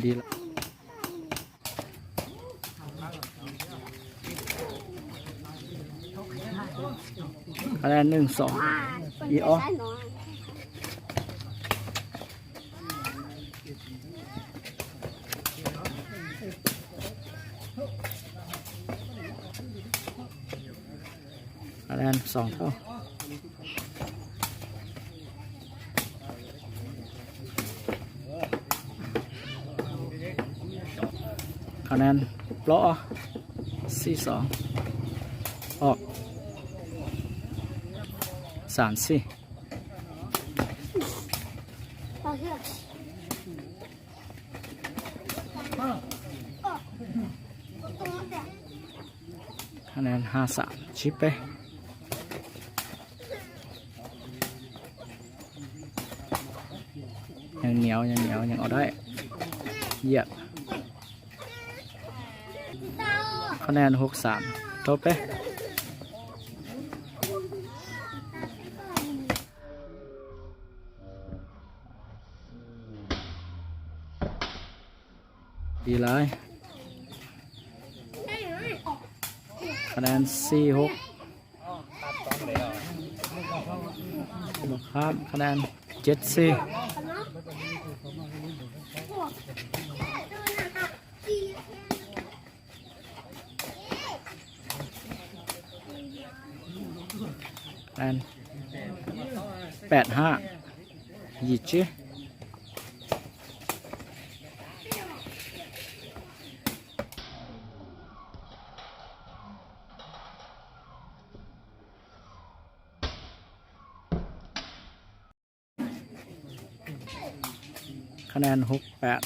ດີລະ ຄະແນນໜຶ່ງສອງ ອີອອ ຄະແນນສອງເທົ່າ. ຄະແນນເລາະ ສີ່ສອງ ອອກ ສາມສີ່. ຄະແນນຫ້າສາມ ຊິບໄປ. ຍັງໜຽວ ຍັງໜຽວ ຍັງເອົາໄດ້ ຢຽບ. ຄະແນນຫົກສາມ ໂທດໄປ. ດີຫຼາຍ ຄະແນນສີ່ຫົກ ບໍ່ຂ້າມ ຄະແນນເຈັດສີ່. ຄະແນນແປດຫ້າ ຢີຈີ. ຄະແນນຫົກແປດ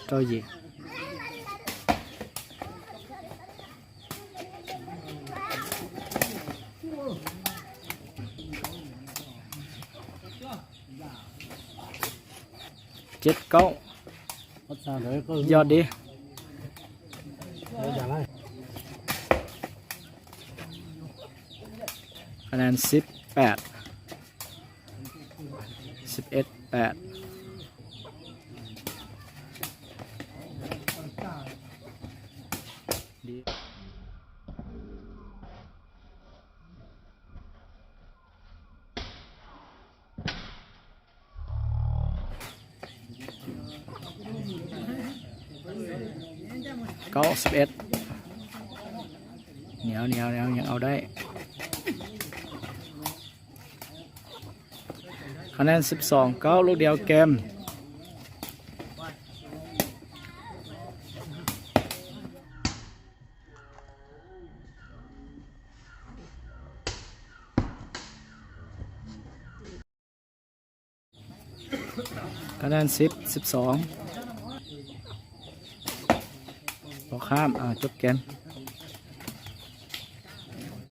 ໂຕຢີ. ເຈັດເກົ້າ ຍອດດີ. ຄະແນນສິບແປດ ສິບເອັດແປດ. ເກົ້າສິບເອັດ ໜຽວ ໜຽວ ໜຽວ ຍັງເອົາໄດ້. ຄະແນນສິບສອງເກົ້າ ລູກດຽວເກມ. ຄະແນນສິບ ສິບສອງ ບໍ່ຂ້າມ ອ່າ ຈົບເກມ.